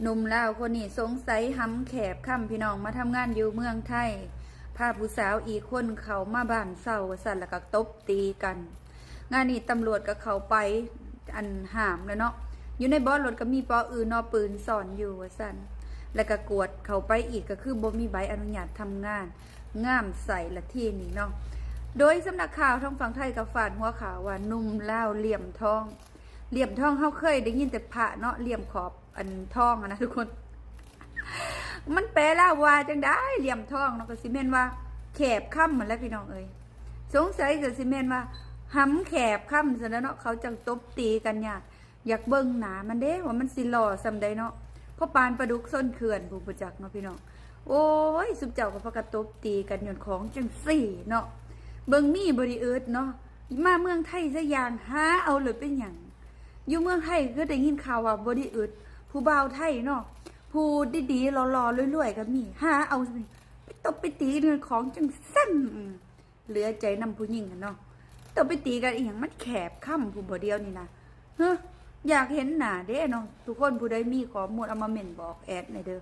ໜຸ່ມລາວຄົນນີ້ສົງໄສຫຳແຂບຄຳ ພີ່ນ້ອງ ມາທຳງານຢູ່ເມືອງໄທ ພາຜູ້ສາວອີກຄົນເຂົ້າມາບ້ານເຊົ່າວ່າຊັ້ນ ແລ້ວກໍຕົບຕີກັນ. ງານນີ້ຕຳຫຼວດກໍເຂົ້າໄປ ອັນ ຫ້າມແລ້ວເນາະ ຢູ່ໃນເບາະລົດກໍມີປໍອື່ນເນາະ ປືນຊ່ອນຢູ່ວ່າຊັ້ນ ແລ້ວກໍກວດເຂົ້າໄປອີກ ກໍຄືບໍ່ມີໃບອະນຸຍາດທຳງານ ງາມໃສ່ລະທີນີ້ເນາະ. ໂດຍສຳນັກຂ່າວທາງຝັ່ງໄທກໍຟາດຫົວຂ່າວວ່າ ໜຸ່ມລາວຫຼ່ຽມທອງ ຫຼ່ຽມທອງ ເຮົາເຄີຍໄດ້ຍິນແຕ່ພະເນາະ ຫຼ່ຽມຂອບອັນທອງຫັ້ນນະທຸກຄົນ. ມັນແປລາວວ່າຈັ່ງໃດ ຫຼ່ຽມທອງເນາະ ກໍຊິແມ່ນວ່າແຂບຄຳຫັ້ນແຫຼະ ພີ່ນ້ອງເອີຍ. ສົງໄສກໍຊິແມ່ນວ່າຫຳແຂບຄຳຊັ້ນແຫຼະເນາະ ເຂົາຈັ່ງຕົບຕີກັນຍາກ. ຢາກເບິ່ງໜ້າມັນເດ້ ວ່າມັນຊິຫຼໍ່ສ່ຳໃດເນາະ ພໍປານປາດຸກຊົນເຂື່ອນພຸ້ນ ບໍ່ຈັກເນາະ ພີ່ນ້ອງ. ໂອ້ຍ ຊຸມເຈົ້າກໍພາກັນຕົບຕີກັນຍ້ອນຂອງຈັ່ງຊີ້ເນາະ. ເບິ່ງມີບໍ່ໄດ້ອຶດເນາະ ມາເມືອງໄທຊະຢ່າງ ຫາເອົາໂລດ ເປັນຫຍັງ? ຢູ່ເມືອງໄທຄືໄດ້ຍິນຂ່າວວ່າບໍ່ໄດ້ອຶດ ຜູ້ບ່າວໄທເນາະ ຜູ້ດີໆ ຫຼໍ່ໆ ລວຍໆ ກໍມີ ຫາເອົາ ໄປຕົບໄປຕີກັນຍ້ອນຂອງຈັ່ງຊັ້ນ. ເຫຼືອໃຈນຳຜູ້ຍິງຫັ້ນເນາະ ຕົບໄປຕີກັນອີ່ຫຍັງ ມັນແຂບຄຳພຸ້ນບໍ່ ດຽວນີ້ນະ. ເຮີ ຢາກເຫັນໜ້າເດ້ເນາະ ທຸກຄົນ ຜູ້ໃດມີຂໍ້ມູນເອົາມາເມັ້ນບອກແອດແດ່ເດີ້.